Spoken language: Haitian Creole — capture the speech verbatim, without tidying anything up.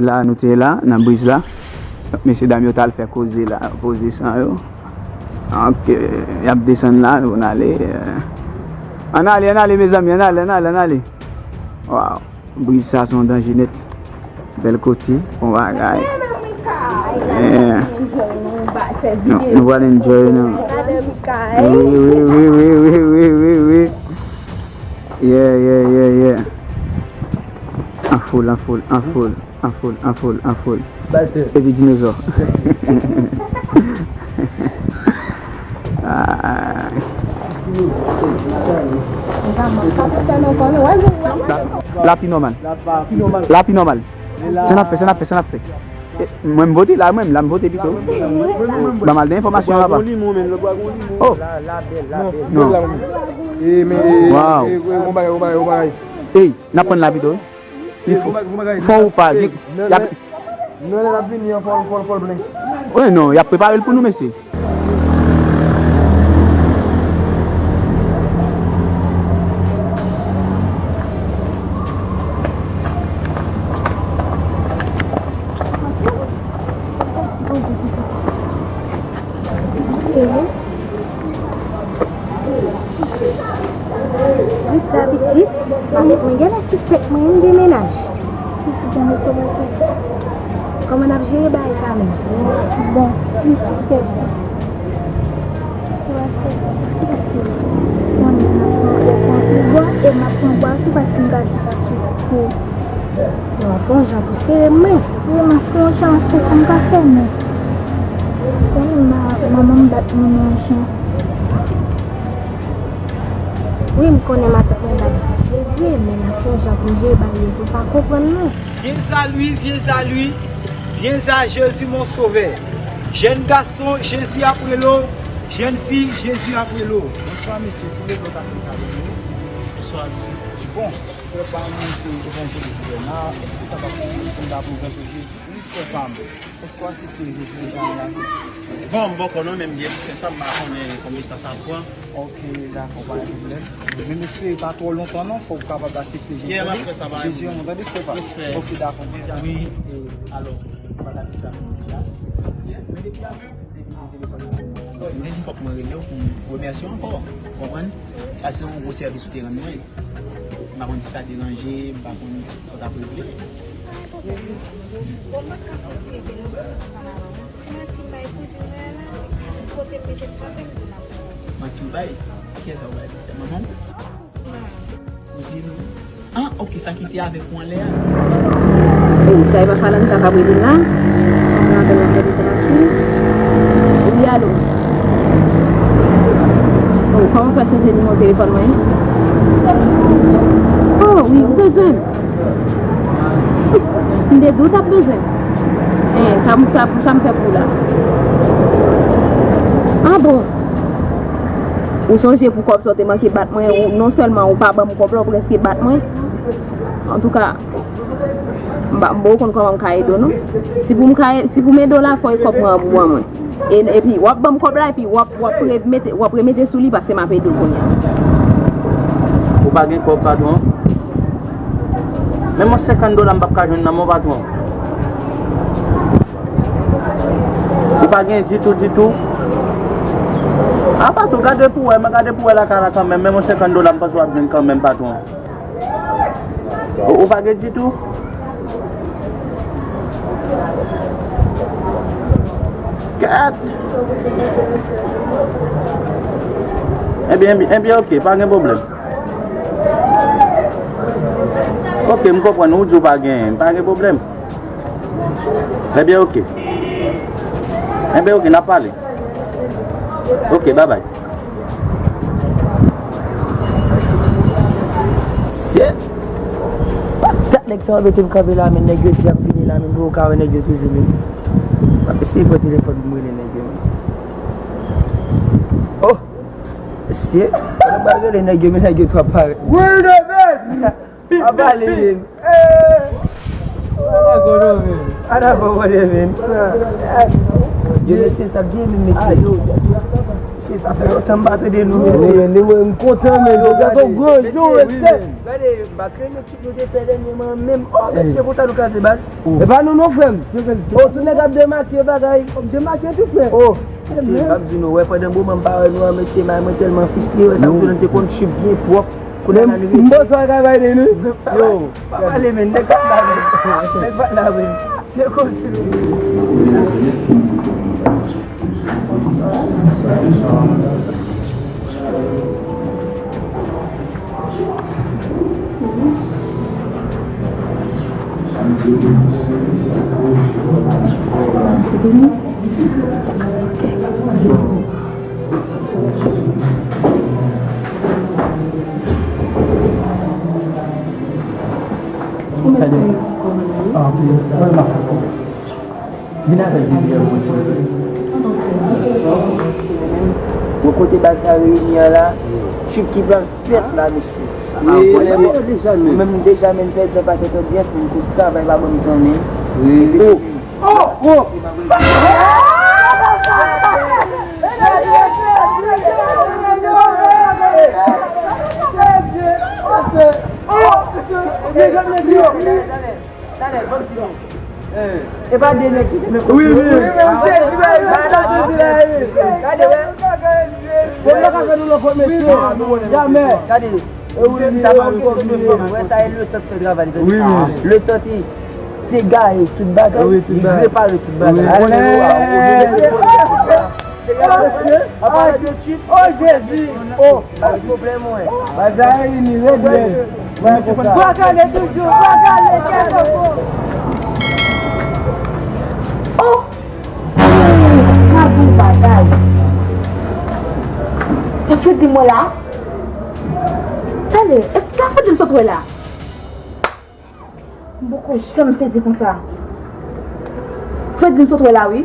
La, nou te la, nan briz la. Mesye dam yo t al fè koze la, poze san yo. Ok, y ap desann la, nou n ale. Ann ale, ann ale, mezanmi, ann ale, ann ale, ann ale. Waw, briz sa se yon danje nèt. Bèl kote, bon bagay. Yeah. Nou, nou pral enjoy, nou. Wi, wi, wi. Yeah, yeah, yeah, yeah. Anfoul, anfoul, anfoul. Anfoul, anfoul, anfoul. Epi dinozò. Ah. La, la pi nòmal. La pi nòmal. Sa n ap fè, sa n ap fè, sa n ap fè. E, mwen m vote la, mwen m la m vote pito. Ban m al de enfòmasyon apa. Oh. Non. Wow. Ey, n ap pran la pito. Li fò, fò ou pa, gen, y ap, non, lè l ap vini an, fò, fò, fò l plen. Wi, non, y ap prepare l pou nou, mesye. Ritza pitit, matant mwen genlè sispèk mwen, m gen mennaj. Pitit jan m sou matant. Kòman n ap jere bagay sa menm? Bon, si sispèk mwen, mwen menm m ap pran kòb mwen pou bwa e m ap pran bwa tou paske m ka jis asire pou. Yo, fè yon jan pou sere men. Wi, m ap fè yon jan, fè sa m ka fè men. Konnen ma, manman m bat mwen yon jan. Wi, m konnen matant mwen bat di se vre, men n ap fè yon jan pou m jere bagay yo pou l pa konprann non. Viens à lui, viens à lui, viens à Jésus mon sauveur. Jèn gason, Jezi ap rele w. Jèn fi, Jezi ap rele w. Bonswa mesye, si w leve w ta fè m kado nou. Bonswa mesye. Bon, frè pa m se evanjelis Bernard. Èske sa pa posib pou m ta prezante Jezi? Wi, frè pa m. Èske w aksepte Jezi deja nan lavi w? Bon, m poko non, men m byen fè sa, m pa konnen konbyen tan sa ap pran. Ok, dakò, pa gen pwoblèm. Men m espere pa twò lontan non, fò w kapab aksepte Jezi. Yeah, m ap fè sa, pa gen pwoblèm. Jezi renmen w, tande frè pa m. Respè. Ok, dakò. Wi, e, alò, m pa t abitye ak moun deja. Men depi avan, depi m gen telefòn nan men mwen, m te di fòk mwen rele w pou m remèsye w ankò, w konprann? Sa se yon gwo sèvis ou te rann mwen. M pa konn si sa deranje, m pa konn sa w t ap regle. Pa gen pwoblèm non. Bon, m pa t ka fè w ti rete non, pou fè ti pale avè w. Ti manti m bay kouzin mwen an la, se kote m mete m kanpe, m di l ap fè. Manti w bay? Kiyès sa w bay? Se manman w? Kouzin mwen. Kouzin ou? Ah, ok, sa ki te avèk ou anlè a. E ou, sa e pa Falanta k ap rele m la? Mwen apèl la fè desann ak li. Wi, alo. Oh, kòman w fè sonje nimewo telefòn mwen? Oh, wi, ou bezwen m? M te di w t ap bezwen m. Eh, sa, sa, sa m fè pou w la? Ah bon? Ou sonje pou kòb sa w te manke bat mwen, ou, non sèlman ou pa ban m kòb la, ou prèske bat mwen. Antouka, m pa, m poko konn kòman m ka ede w non. Si pou m ka, si pou m ede w la, fò e kòb mwen an pou ban mwen. E, epi, w ap ban m kòb la, epi w ap, w ap remete, w ap remete sou li paske m ap ede w kounye a. Ou pa gen kòb, patwon? Menm yon senkant dola m p ap ka jwenn nan men w, patwon. Ou pa gen ditou, ditou? A, patwon, gade pou wè, men gade pou wè lakay la kanmenm. Menm yon senkant dola m panse w ap jwenn kanmenm, patwon. Ou, ou pa gen ditou? Kèt! Ebyen, ebyen, ebyen, ok, pa gen pwoblèm. Ok, m konprann, ou di w pa gen, pa gen pwoblèm. Ebyen, ok. Ebyen, ok, n ap pale. Ok, babay. Sye. Patat nèg sa yo mete m kanpe la, men nèg yo di y ap vini la, men m poko ka wè nèg yo toujou, men. M ap eseye pran telefòn pou m rele nèg yo, men. Oh! Sye. Mwen pral rele nèg yo, men nèg yo twò parèt. Where the best? Ap pale, men. Ala gòlò, men. Ala gòlò, men. Yo, mesye, sa byen, men, mesye. Mesye, sa fè lontan m pa tande nou, mesye. Mwen, mwen, mwen, m kontan, men, yo, gade, gade, gade, m pa t renmen tchip nou te fè dènyèman menm. Oh, mesye, konsa nou kraze baz. E pa nou non, frè m. Oh, tout nèg ap demake bagay. Demake tou, frè. Oh, mesye, m ap di nou, wè, pandan moman m pa wè nou an, mesye, may mwen tèlman fristre, wè, sa m di nou, te konn tchip byen pwòp. Kounye a n rive. M bezwen travay de nou. Yo. Pa pale, men, nèg pa la, men. Nèg pa la, men. Se koze nou. Vin avèk Vivian mwen, silvouplè. Bon, kote baz la reyini an la, trip ki pral fèt la, mesye. Wi, paske mwen menm deja, men, m pèdi yon pakèt anbyans, men koz travay pa ban m tan, men. Wi. Oh! Oh! Talè, talè, ban m di nou. E pa de nèg ki te nan... Wi, wi. Gade, wè. Fò nou ka fè nou nan kòt, mesye. Jamè. Gade. Sa pa yon kesyon de fòm. Wè, sa e letan fè travay li, tande. Letan te, te gaye tout bagay, li repare tout bagay. An palan de trip, oh, Jezi, oh, pa gen pwoblèm, wè. Bagay ni rèd, rèd. Bagay toujou, bagay kèk fò. Oh! Ka bon bagay. Pa fè de mwen la. Tande, e sa fè de m sot wè la. M poko janm sezi konsa. Fred m sot wè la wi.